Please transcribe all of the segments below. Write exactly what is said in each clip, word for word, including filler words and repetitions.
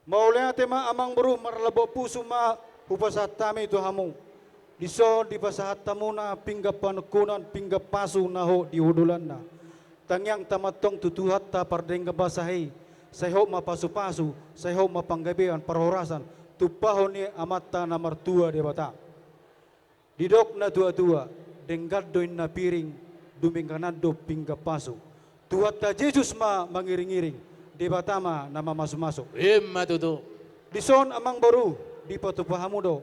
Mauliate ma amang boru, marlambok pusu ma hupasahat hami tu hamu. Dison dipasahat hamuna pinggan panungkunan, pinggan pasu na hot di hodolanna. Tangiangta ma antong tu Tuhanta pardenggan basa i, sai hot ma pasupasu, sai hot ma panggabean parhorasan, tumpahon ni Amanta na martua Debata. Didok na tuatua, denggan do inna piring, dumengganan do pinggan pasu. Tuhanta Jesus ma mangiringiring, Debata ma na mamasumasu. Ima tutu. Dison amang boru, dipatupa hamu do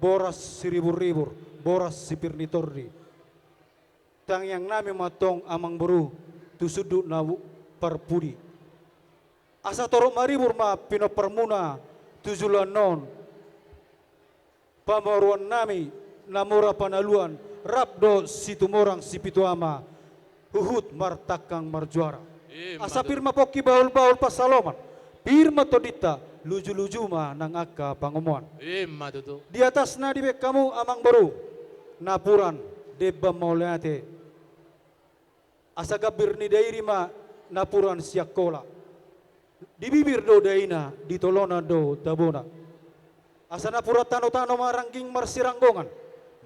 boras siriburribur, boras sipir ni tondi. Tangiangnami ma antong amang boru, tu sundut na parpudi. Asa torop maribur ma pinomparmuna tu joloan on. Pamoruonnami na mora panaluan, rap dohot Situmorang Sipitu Ama, huhut martangkang marjuara. Ima tutu. Asa pir ma pongki bahulbahul pansalongan, pir ma tondinta, lujuluju ma nang angka pangomoan. Ima tutu. Di atasna dibaen hamu amang boru, napuran, demban mauliate. Asa gambir ni dairi ma napuran siangkola. Di bibir do daina, di tolonan do tabona. Asa napuran tanotano ma rangging marsiranggongan.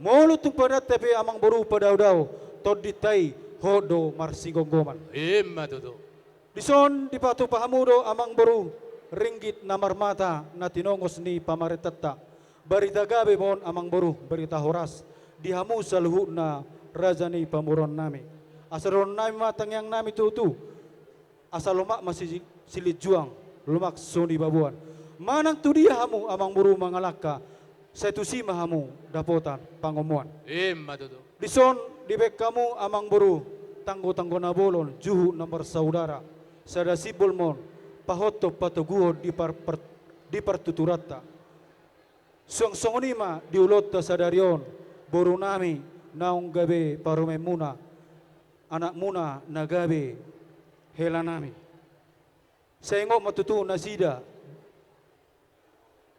Molo tung padanta pe amang boru padaodao, tondinta i hot do marsigomgoman. Ima tutu. Dison dipatupa hamu do amang boru, ringgit na marmata na tinongos ni pamarentanta. Barita gabe ma on amang boru, barita horas. Di hamu saluhutna raja ni pamoruonnami. Asa dohononnami ma tangiangnami tutu. Asa lomak ma si, silinjuang, lomak so nibaboan. Manang tu dia hamu amang boru mangalangka, sai tusi ma hamu dapotan pangomoan. Ima tutu. Dison dibaen hamu amang boru, tanggotanggo na bolon, juhut na marsaudara. Sada simbol ma on, pahothon patoguhon di par, par, di partuturanta. Suang songon i ma di ulaonta sadari on, borunami naung gabe parumaenmuna, anakmuna na gabe helanami. Sai ingot ma tutu nasida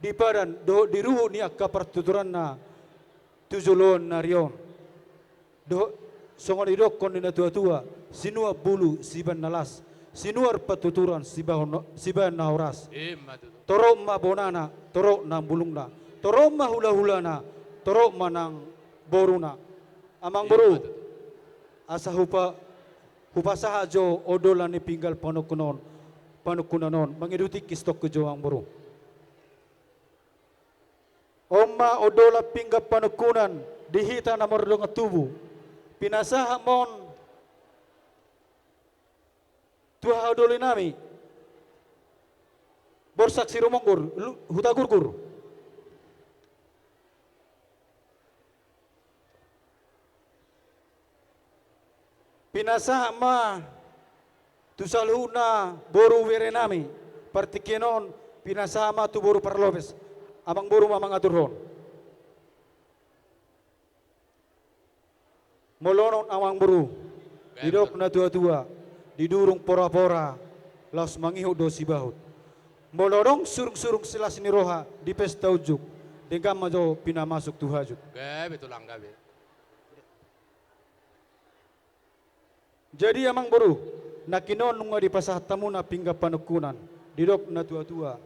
di padan dohot di ruhut ni angka partuturanna tu joloan ni ari on. Dohot songon didokkon ni natuatua, sinuan bulu sibaen na las, sinuan partuturan sibaen, sibaen na horas. Ima tutu. Torop ma bonana, torop nang bulungna, torop ma hulahulana, torop ma nang boruna. Amang boru, ima tutu, asa hupa, hupasahat jo ondolan ni pinggan panungkunan, panungkunan on, mangido tingki sitongkin jo amang boru. On ma ondolan pinggan panungkunan di hita na mardongan tubu. Pinasahat ma on tu hahadolinami Borsak Sirumonggur, Lu-, Hutagurgur. Pinasahat ma tu saluhutna boru berenami, partingkian on pinasahat ma tu boru Parlopes, amang boru ma mangaturhon. Molo on amang boru, didok natuatua, di durung porapora, laos mangihut do sibahut. Molo adong surungsurung silas ni roha di pesta unjuk, denggan ma jo pinamasuk tu hajut. Gabe tulang gabe. Jadi amang boru, nangkin on nunga dipasahat hamuna pinggan panungkunan, didok natuatua,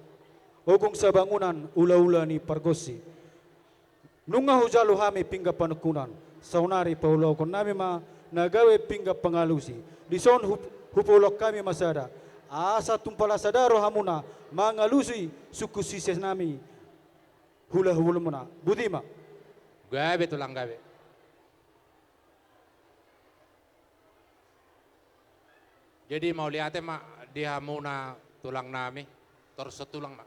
ogung sabangunan ulaula ni pargonsi. Nunga hujalo hami pinggan panungkunan, saonari paulahonkonnami ma na gabe pinggan pangalusi. Dison hu-, hupaulahon hami ma sada, asa tung pala sada rohamuna mangalusi sungkun siseanami hulahulahumuna. Boti ma. Gabe tulang gabe. Jadi mauliate ma di hamuna tulangnami, torus tulang ma.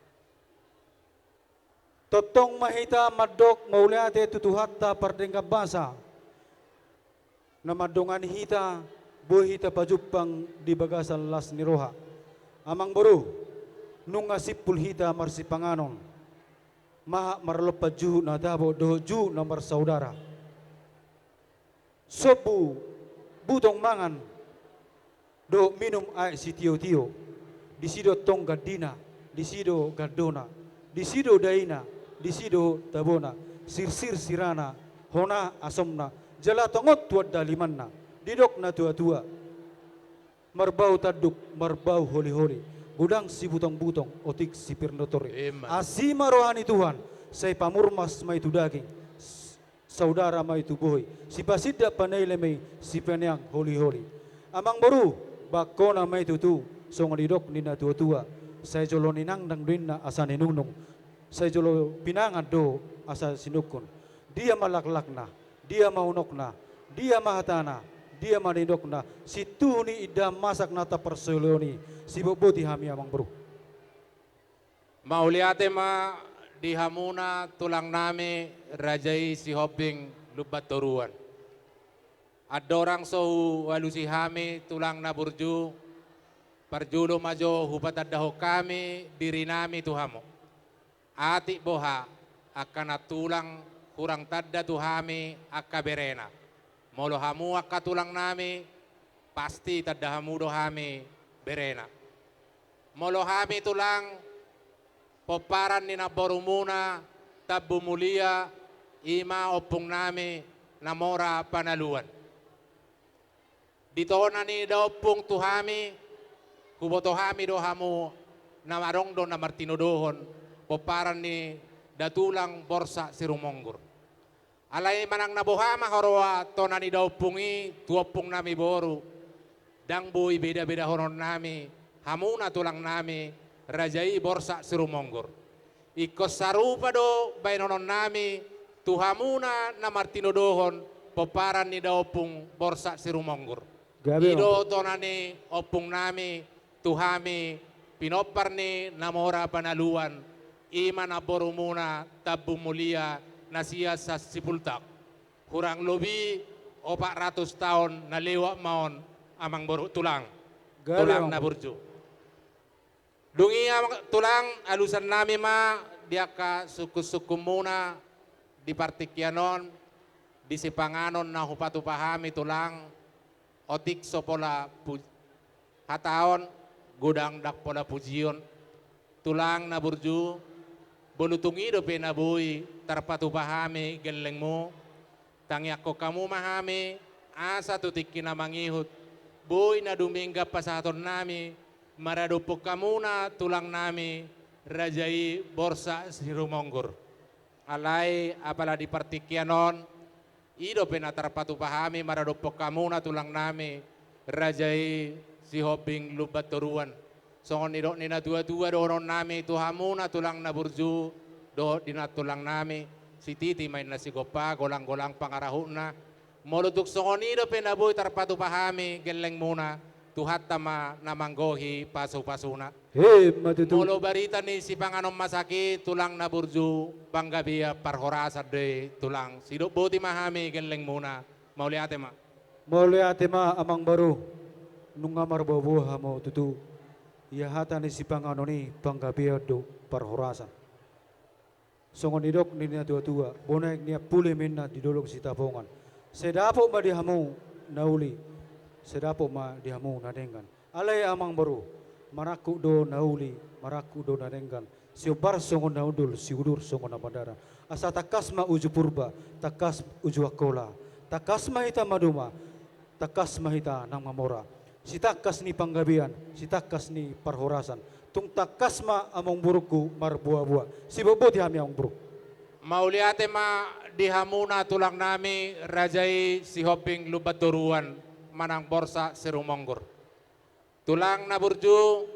Tongtong ma hita mandok mauliate tu Tuhanta pardenggan basa, na mandongani hita, boi hita pajumpang di bagasan las ni roha. Amang boru, nunga simpul hita marsipanganon, mahat marlompan juhut na dabo dohot juhut na marsaudara. Sombu butong mangan dohot minum aek sitiotio. Disi do tong gandina, disi do gandona, disi do daina, disi do tabona, sirsir sirana, hona asomna, jala tongon tu andalimanna. Didok natuatua. Marbau tanduk, marbau holiholi, Godang sibutongbutong, otik sipir ni tontor i. Ima. Asi ma roha ni Tuhan, sai pamurnas ma i tu daging, s-, saudara ma i tu bohi, sipasindak panaili ma i, sipaneang holiholi. Amangboru, bangkona ma i tutu, songon nidok ni natuatua, sai jolo ninangnang do ninna asa ninungnung, sai jolo pinangan do asa sinungkun. Dia ma laklakna, dia ma unokna, dia ma hatana, dia ma nidokna, situtu ni indahan masak na taparsoleon i, sibotboti hami amangboru. Mauliate ma di hamuna tulangnami raja i Sihombing Lumbantoruan. Andorang so hualusi hami tulang na burju, parjolo ma jo hupatandahon hami dirinami tu hamu. Atik boha, angka na tulang hurang tanda tu hami angka berena. Molo hamu angka tulangnami, pasti tanda hamu do hami berena. Molo hami tulang, pomparan ni namborumuna Tambu Mulia, i ma ompungnami na mora Panaluan. Di tona ni daompung tu hami, huboto hami do hamu na adong do na martinodohon pomparan ni datulang Borsak Sirumonggur. Alai manang na boha ma huroha tona ni daompung i tu ompungnami boru, ndang boi beda-bedahononnami hamuna tulangnami raja i Borsak Sirumonggur. Ingkon sarupa do baenonnami tu hamuna na martinodohon pomparan ni daompung Borsak Sirumonggur. Gabe. I do ompungnami. Tona ni ompungnami tu hami pinompar ni na mora Panaluan, i ma namborumuna Tambu Mulia na sian Sipultak. Hurang lobi opat ratus taon na lewat ma on, amangboru tulang. Gabe, tulang amangboru. Na burju. Dung i amang tulang, alusannami ma di angka sungkun-sungkunmuna di partingkian on, di sipanganon na hupatupa hami tulang, otik so pola pu-, hataon, godang ndang pola pujion. Tulang na burju, molo tung i dope na boi tarpatupa hami gellengmu, tangiangkon hamu ma hami, asa tu tingki na mangihut, boi na dumenggan pasahatonnami maradophon hamuna tulangnami, raja i Borsak Sirumonggur. Alai apala di partingkian on, i dope na tarpatupa hami maradophon hamuna tulangnami, raja i Sihombing Lumbantoruan. Songon nidok ni natua-tua dohononnami tu hamuna tulang na burju, dohot di na tulangnami, sititi ma inna sigompa, golang-golang pangarahutna. Molo tung songon i dope na boi tarpatupa hami gellengmuna, Tuhanta ma na manggohi pasu-pasuna. Ima tutu. Molo barita ni sipanganon masak i tulang na burju, panggabean parhorasan do i tulang. Sidok boti ma hami gellengmuna. Mauliate ma. Mauliate ma amangboru. Nunga marboa-boa hamu tutu. Ia hata ni sipanganon i panggabean do parhorasan. Songon nidok ni natua-tua, bona aek ni ampuli ma inna di dolok Sitapongan. Sai dapot ma di hamu na uli, sai dapot ma di hamu na denggan. Alai amangboru, marangkup do na uli, marangkup do na denggan. Siombar songon na hundul, siudur songon na pandaran. Asa tangkas ma uju Purba, tangkas uju Angkola. Tangkas ma hita maduma, tangkas ma hita nang mamora. Sitangkas ni panggabean, sitangkas ni parhorasan. Tung tangkas ma amangborungku marboa-boa. Sibotboti hami amangboru. Mauliate ma di hamuna tulangnami, raja i Sihombing Lumbantoruan, manang Borsak Sirumonggur. Tulang na burju,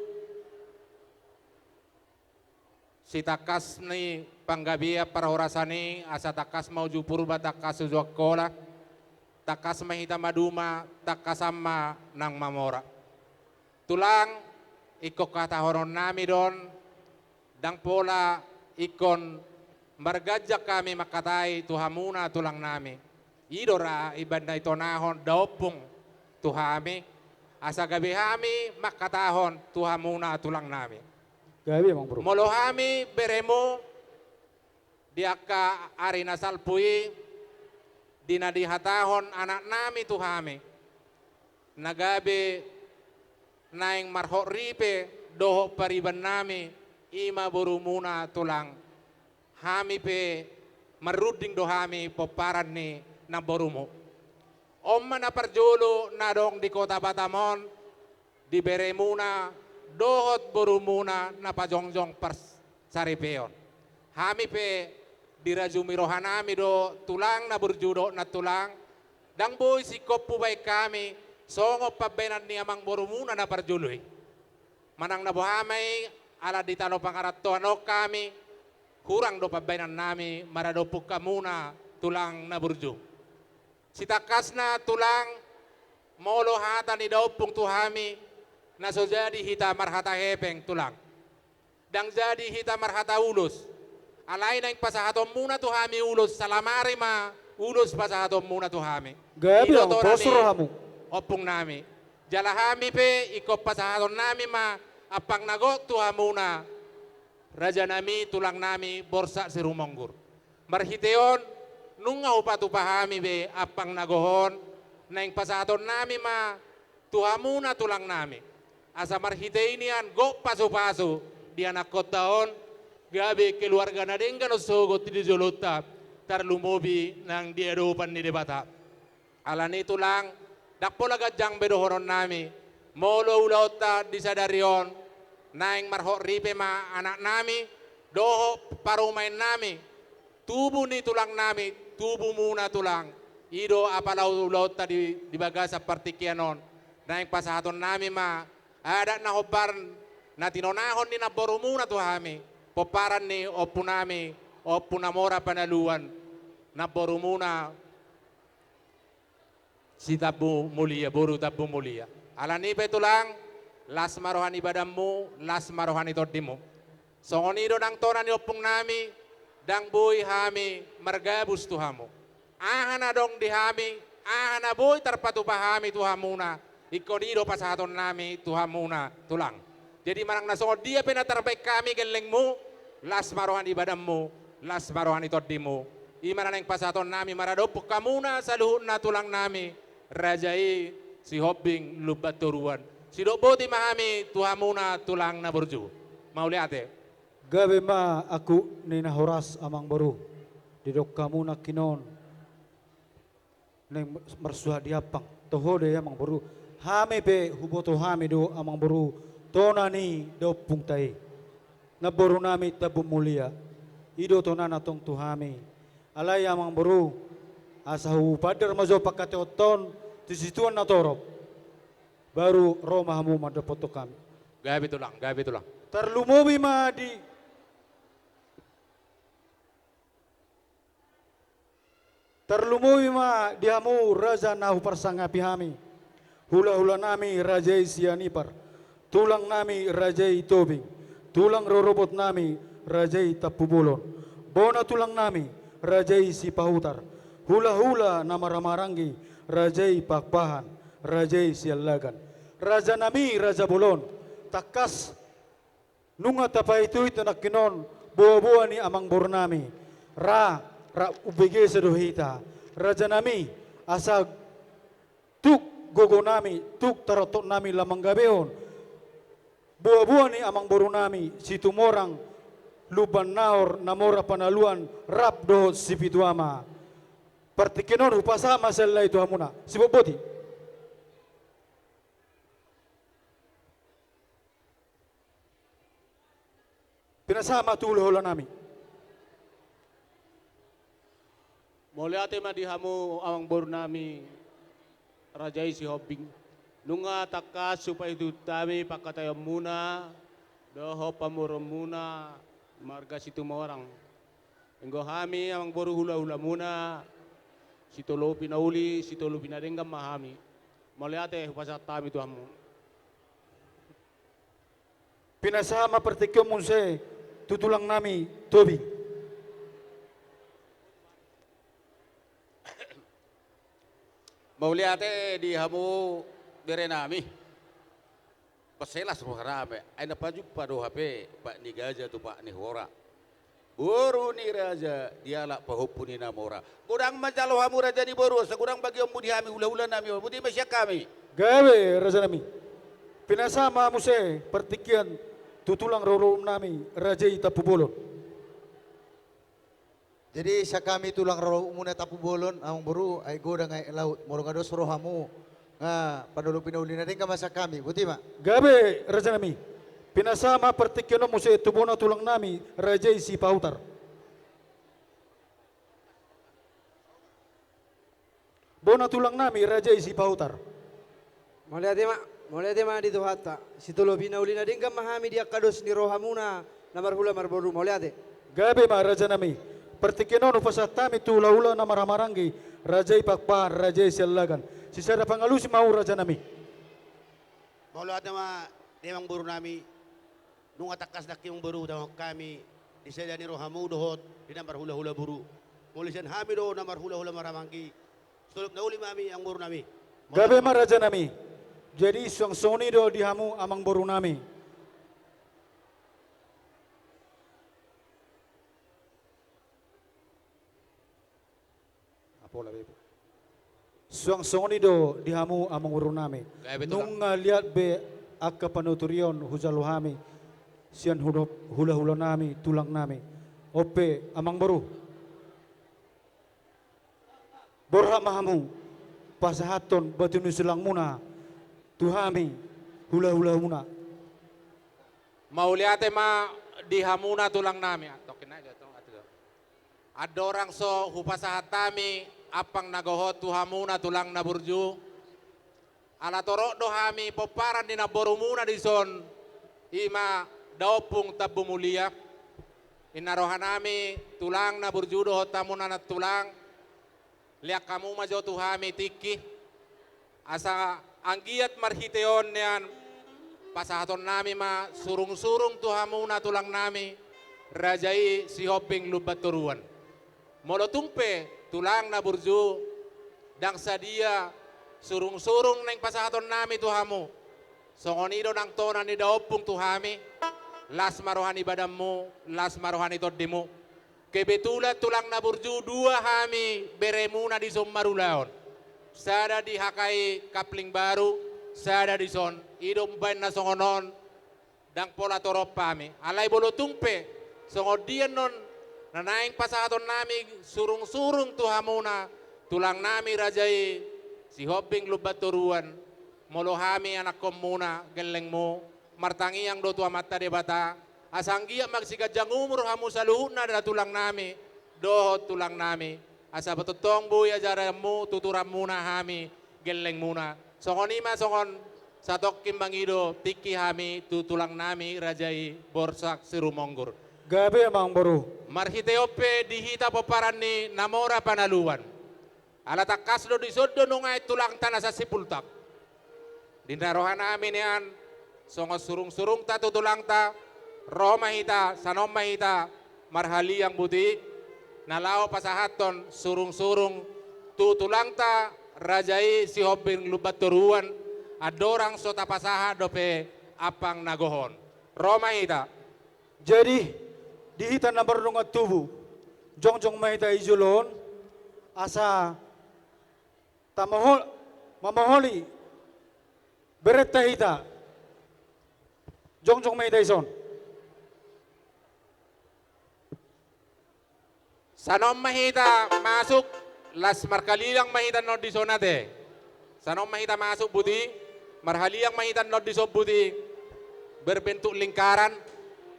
sitangkas ni panggabean parhorasan i, asa tangkas ma uju Purba, tangkas uju Angkola, tangkas ma hita maduma, tangkasan ma nang mamora. Tulang, ingkon hatahononnami do on, ndang pola ingkon marganjang hami mangkatai tu hamuna tulangnami. I do ra ibana itonahon daompung tu hami, asa gabe hami mangkatahon tu hamuna tulangnami. Gabe, amangboru. Molo hami beremu di angka ari na salpu i, di na dihatahon anaknami tu hami, na gabe naeng marhot ripe dohot paribannami, i ma borumuna tulang. Hami pe marrunding do hami pomparan ni namborumu. On ma na parjolo na adong di Kota Batam on, di beremuna dohot borumuna na pajongjong parsaripeon. Hami pe dirajumi rohanami do tulang na burju dohot nantulang, ndang boi singkop hubaen hami songon pambaenan ni amangborumuna na parjolo i. Manang na boha ma i, ala di tano pangarantoan on hami, hurang do pambaenannami maradophon hamuna tulang na burju. Sitangkasna tulang, molo hata ni daompung tu hami, na so jadi hita marhata hepeng tulang. Ndang jadi hita marhata ulos. Alai naeng pasahatonmuna tu hami ulos, salamari ma ulos pasahatonmuna tu hami. Gabe, i do tona pos ni rohamu, ompungnami. Jala hami pe ingkon pasahatonnami ma ampang na gok tu hamuna, rajanami tulangnami Borsak Sirumonggur. Marhite on, nunga hupatupa hami be ampang na gok on, naeng pasahatonnami ma tu hamuna tulangnami. Asa marhite i nian gok pasupasu di anakkonta on, gabe keluarga na denggan on sogot di jolonta, tarlumobi nang di adopan ni Debata. Alani tulang, ndang pola ganjang be dohononnami, molo ulaonta di sadari on, naeng marhot ripe ma anaknami, dohot parumaennami, tubu ni tulangnami, tubumuna tulang. I do apala ulaonta di, di bagasan partingkian on, naeng pasahatonnami ma adat na hombar na tinonahon ni namborumuna tu hami, pomparan ni ompunami, Ompu Namora Panaluan, namborumuna si Tambu Mulia, boru Tambu Mulia. Alani pe tulang, las ma roha ni badanmu, las ma roha ni tondimu. Songon i do nang tona ni ompungnami, ndang boi hami margabus tu hamu. Aha na adong di hami, aha na boi tarpatupa hami tu hamuna, ingkon i do pasahatonnami tu hamuna tulang. Jadi manang na songon dia pe na tarbaen hami gellengmu, las ma roha ni badanmu, las ma roha ni tondimu. I ma na naeng pasahatonnami maradophon hamuna saluhutna tulangnami, raja i Sihombing Lumban Toruan. Sidok boti ma hami tu hamuna tulang na burju. Mauliate. Gabe ma angkup ni na horas amangboru. Didok hamu nangkin on naeng marsuhat di ampang. Toho do i amangboru. Hami pe huboto hami do amangboru, tona ni daompungta i, namborunami Tambu Mulia. I do tonana tong tu hami. Alai amangboru, asa hupaandar ma jo pangkataionta on tu situan na torop, baru ro ma hamu mandapothon hami. Gabe tulang, gabe tulang. Tarlumobi ma di Tarlumobi ma di hamu raja na huparsangapi hami. Hulahulanami raja i Sianipar, tulangnami raja i Tobing, tulang rorobotnami raja i Tampubolon, bona tulangnami raja i Sipahutar, hulahula na marhahamaranggi raja i Pakpahan, raja i Siallagan. Rajanami raja bolon, tangkas nunga tapaihutihut nangkin on boaboa ni amangborunami. Ra, ra umbegesa do hita, rajanami, asa tuk gogonami, tuk tarototnami lam manggabehon boaboa ni amangborunami Situmorang, Lumban Nahor, Namora Panaluan, rap dohot Sipitu Ama. Partingkian on hupasahat ma sian lae tu hamuna. Sibotboti. Pinasahat ma tu hulahulanami. Mauliate ma di hamu amangborunami raja i Sihombing. Nunga tangkas hupaihutihut hami pangkataionmuna dohot pamoruonmuna marga Situmorang. Anggo hami amangboru hulahulamuna, sitolopi na uli, sitolopi na denggan ma hami. Mauliate hupasahat hami tu hamu. Pinasahat ma partingkian on muse tu tulangnami Tobing. Mauliate di hamu berenami. Paselas rohanami, ai na pajumpa do hape pat ni gaja tu pat ni hora. Boru ni raja dialap pahompu ni na mora. Godang manjalo hamu raja ni boru, asa godang bagionmu di hami hulahulanami on. Boti ma sian hami. Gabe rajanami. Pinasahat ma muse partingkian tu tulang rorobotnami raja i Tampubolon. Jadi sian hami tulang rorobotmuna Tampubolon, amangboru, aek godang aek laut, molo nga dos rohamu, nga panolopi na uli na denggan ma sian hami. Boti ma. Gabe rajanami. Pinasahat ma partingkian on muse tu bona tulang nami, raja i Sipahutar. Bona tulang nami, raja i Sipahutar. Mauliate ma, mauliate ma di Tuhanta. Sitolopi na uli na denggan ma hami di angka dos ni rohamuna na marhula marboru. Mauliate. Gabe ma, raja nami. Partingkian on hupasahat hami tu hulahula na marhahamaranggi, raja i Pakpahan, raja i Siallagan. Sisada pangalusi ma hamu, raja nami. Mauliate ma di amangboru nami. Nunga tangkas nangkin, amangboru, dapot hami di sada ni rohamu dohot di na marhulahula boru. Molo sian hami do na marhulahula marhahamaranggi, solop na uli ma hami, amangboru nami. Gabe ma, raja nami. Jadi suang songon i do di hamu, amangboru nami. Apola be. Suang songon i do di hamu, amangboru nami. Gabe, tulang. Nunga liat be angka panuturion hujalo hami sian hula-, hulahula nami, tulang nami. On pe, amangboru, borhat ma hamu pasahathon batu ni sulangmuna tu hami, hulahulamuna. Mauliate ma di hamuna, tulang nami. Ah, tokkin aja, tong, atu, tong. Andorang so hupasahat hami ampang na gohot tu hamuna, tulang na burju, ala torop do hami pomparan ni namborumuna dison, i ma Daompung Tambu Mulia. Inna roha nami, tulang na burju dohot hamuna nantulang, lean hamu ma jo tu hami tingki, asa anggiat marhite on nian pasahaton nami ma surungsurung tu hamuna, tulang nami, raja i Sihombing Lumban Toruan. Molo tung pe, tulang na burju, ndang sadia surungsurung naeng pasahaton nami tu hamu, songon i do nang tona ni Daompung tu hami: Las ma roha ni badanmu, las ma roha ni tondimu. Kebetulan, tulang na burju, dua hami beremuna dison marulaon. Sada di H K I Kapling Baru, sada dison. I do umbaen na songon on, ndang pola torop hami. Alai molo tung pe songon dia annon na naeng pasahaton nami surungsurung tu hamuna, tulang nami, raja i Sihombing Lumban Toruan, molo hami anakkonmuna, gellengmu, martangiang do tu Amanta Debata, asa anggiat ma siganjang umur hamu saluhutna, da tulang nami dohot tulang nami, asa tongtong boi ajaranmu, tuturanmuna hami, gellengmuna. Songon i ma songon satongkin mangido tingki hami tu tulang nami, raja i Borsak Sirumonggur. Gabe, amangboru. Marhite on pe di hita pomparan ni na mora panaluan. Ala tangkas do dison do nunga i tulangta na sasipultak. Di na roha nami nian, songon surungsurungta tu tulangta, ro ma hita, sanon ma hita marhaliang buti, na laho pasahathon surungsurung tu tulangta, raja i Sihombing Lumban Toruan, andorang so tapasahat dope ampang na gohon. Ro ma hita. Jadi, di hita na mardongan tubu, jongjong ma hita i jolo on, asa tamohol, mamoholi berenta hita. Jongjong ma hita dison. Sanon ma hita masuk, las marhaliang ma hita annon dison ate. Sanon ma hita masuk buti, marhaliang ma hita annon dison buti, berbentuk lingkaran,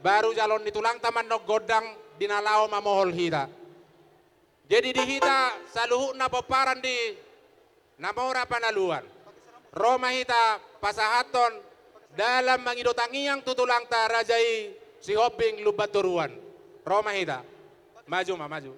baru jaloon ni tulangta ma annon gondang di na laho mamohol hita. Jadi di hita saluhutna pomparan ni na mora panaluan, ro ma hita pasahathon dalan mangido tangiang tu tulangta, raja i Sihombing Lumban Toruan. Ro ma hita. Maju ma, maju.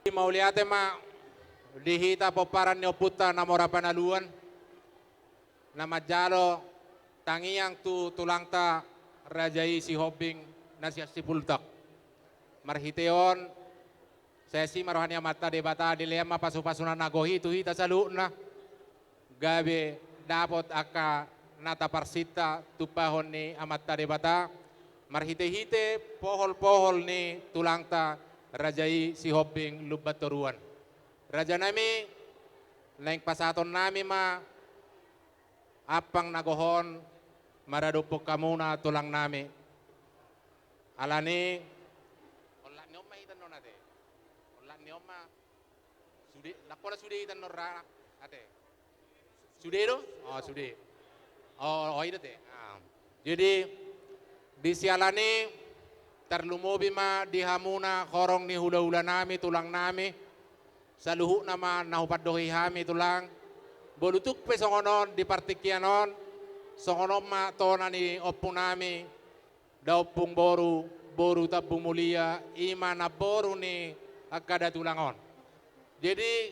Mauliate ma di hita pomparan ni ompunta na mora panaluan, na manjalo tangiang tu tulangta raja i Sihombing na sian Sipultak. Marhite on, sai asi ma roha ni Amanta Debata, dilean ma pasupasuna na gohi tu hita saluhutna, gabe dapot angka na taparsinta tumpahon ni Amanta Debata, marhitehite poholpohol ni tulangta raja i Sihombing Lumban Toruan. Rajanami, naeng pasahatonnami ma ampang na gohon maradophon hamuna tulangnami. Alani, olat ni on ma hita annon ate. Olat ni on ma sude, ndang pola sude hita annon ra ate. Sude do? O, sude. O, o, i do ate. A. Jadi, di siala ni i, tarlumobi ma di hamuna horong ni hulahulanami, tulangnami, saluhutna ma na hupandohi hami tulang, molo tung pe songon on di partingkian on, songon on ma tona ni ompunami, da Ompung Boru, boru Tambun Mulia, i ma namboru ni angka datulang on. Jadi,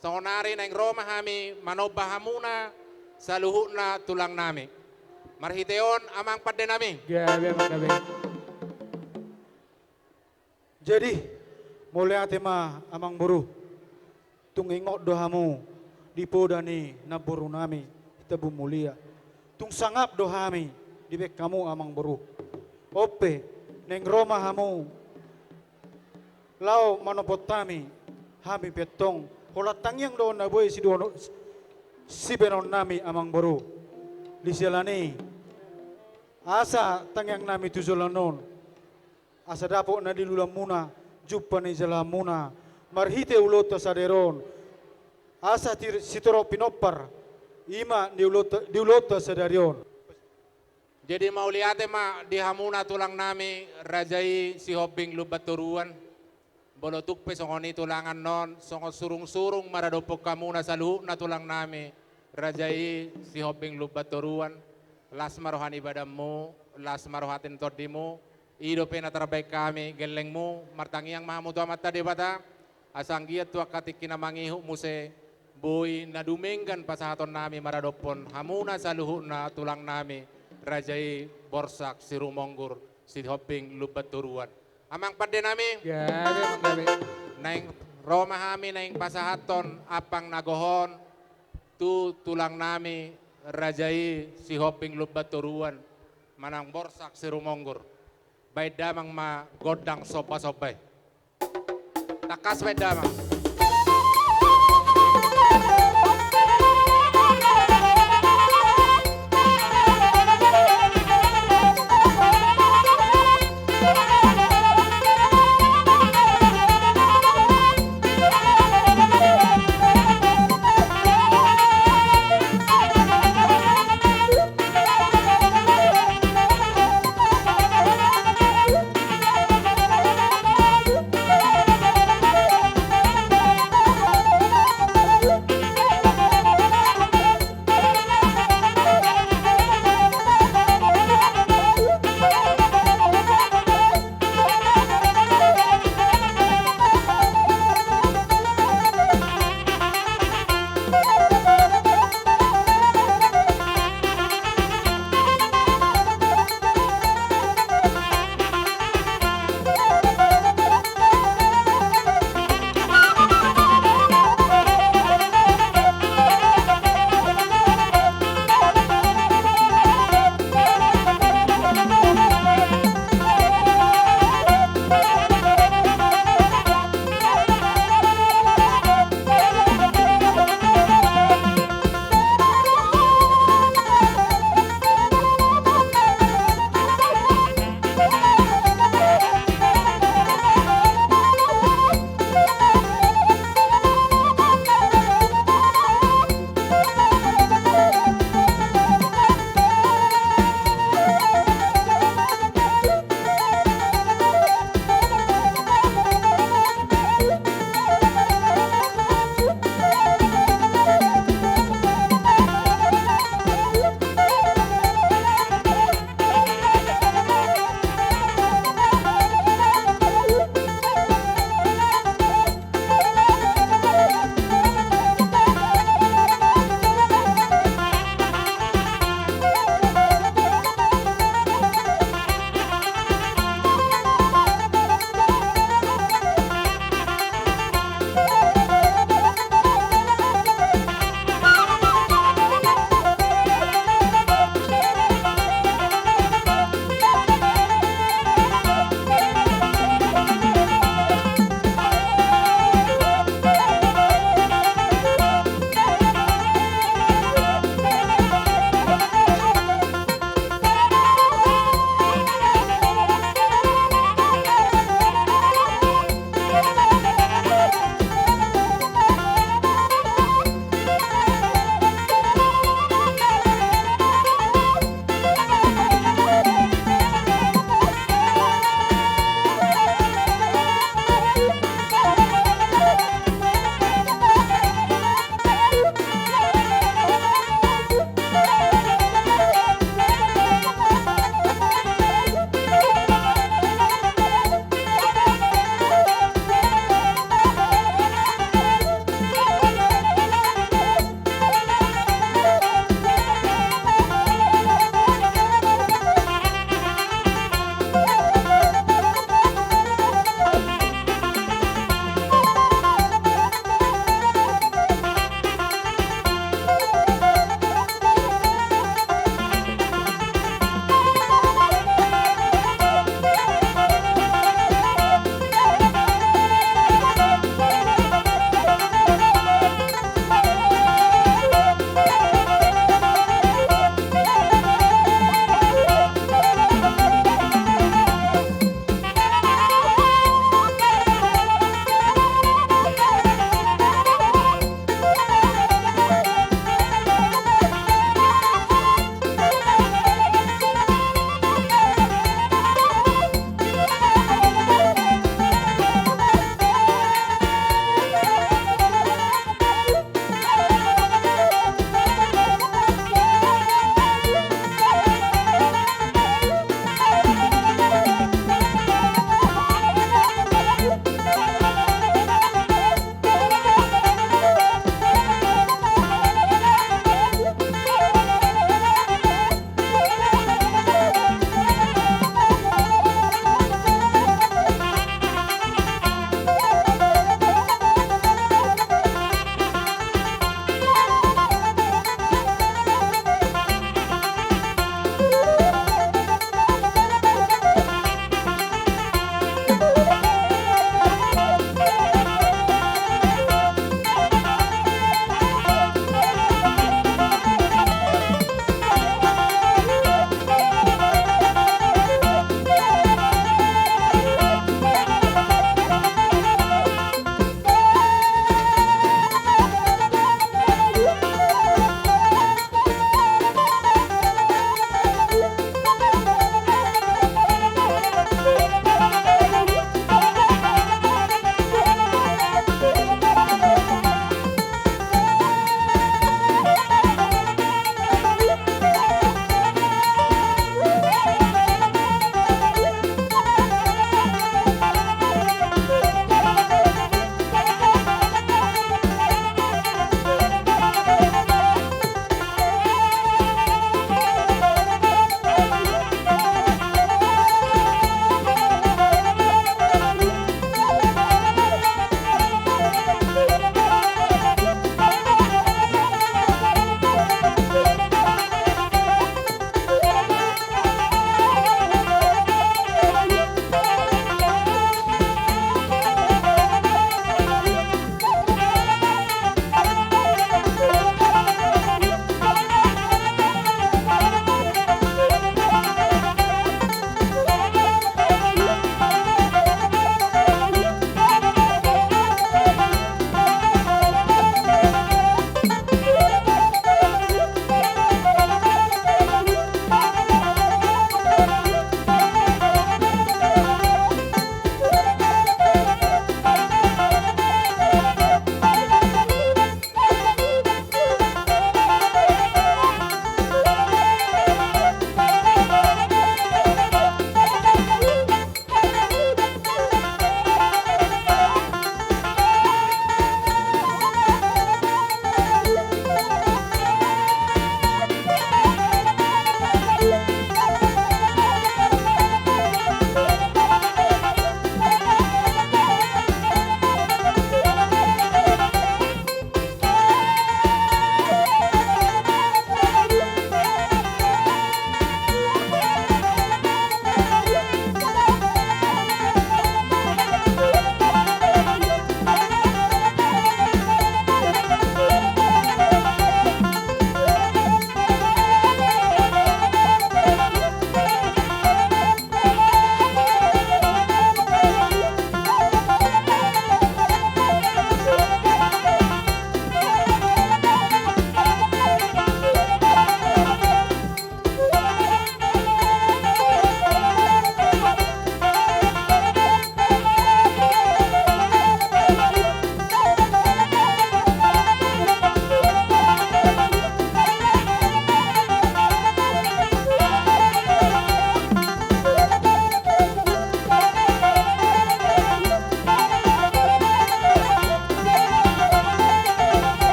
saonari naeng ro ma hami manomba hamuna saluhutna tulangnami. Marhite on, amang pandenami. Gabe, amang, gabe. Jadi, mauliate ma, amang boru. Tung ingot do hamu di poda ni namborunami, Tambun Mulia. Tung sangap do hami dibaen hamu, amang boru. On pe, naeng ro ma hamu laho manompot hami, hami pe antong holan tangiang do on na boi sidohonon, sibaenonnami, amang boru. Di siala ni i, asa tangiangnami tu joloan on, asa dapot na niluluanmuna, jumpa na nijalahanmuna marhite ulaonta sadari on, asa tir-, sitorop pinompar i ma di ulaonta, di ulaonta sadari on. Jadi, mauliate ma di hamuna tulangnami, raja i Sihombing Lumban Toruan. Molo tung pe songon i tulang annon, songon surungsurung maradophon hamuna saluhutna tulangnami, raja i Sihombing Lumban Toruan. Las ma roha ni badanmu, las ma roha ni tondimu. I dope na tarbaen hami, gellengmu, martangiang ma hamu tu Amanta Debata, asa anggiat tu angka tingki na mangihut muse, boi na dumenggan pasahatonnami maradophon hamuna saluhutna tulangnami, raja i Borsak Sirumonggur, Sihombing Lumban Toruan. Amang pandenami. Gabe, amang, gabe. Naeng ro ma hami naeng pasahathon ampang na gohon tu tulangnami, raja i Sihombing Lumban Toruan manang Borsak Sirumonggur. Baen damang ma gondang sombasomba i. Tangkas baen damang.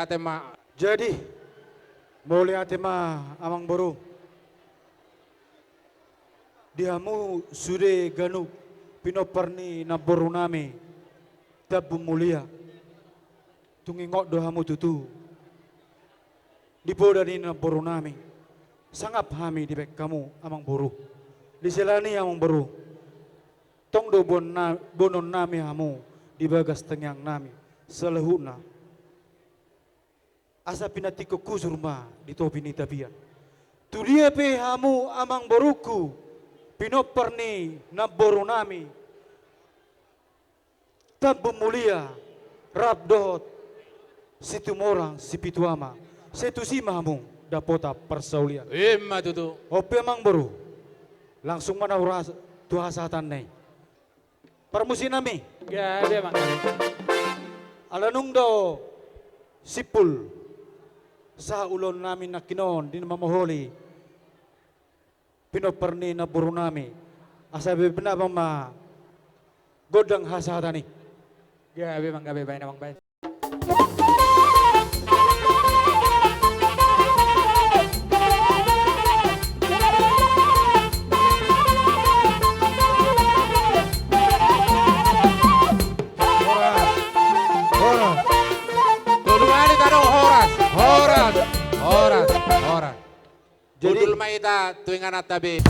Mauliate ma. Jadi, mauliate ma, amangboru. Di hamu sude ganup pinompar ni namborunami Tambun Mulia. Tung ingot do hamu tutu di poda ni namborunami. Sangap hami dibahen hamu, amangboru. Di sela ni i, amangboru, tong do boan na-, boanonnami hamu di bagas tangiangnami saluhutna. Asa pinantikhon hujur ma di topi ni tapian. Tudia pe hamu, amangborungku, pinompar ni namborunami Tambun Mulia, rap dohot Situmorang Sipitu Ama, sai tusi ma hamu dapotan parsaulian. Ima tutu. On pe, amangboru, langsung ma na huras tu hasahatanna i. Parmusiknami. Gabe, amang. Ala nunga do simpul sahat ulaonnami nangkin on di na mamoholi pinompar ni namborunami, asa bebena ma gondang hasahatan i. Gabe, amang, gabe, baen, amang, baen. Horas. Horas. Tolu kali tadok horas. Horas. Horas. Horas. Jadi, hundul ma hita tu ingananta be.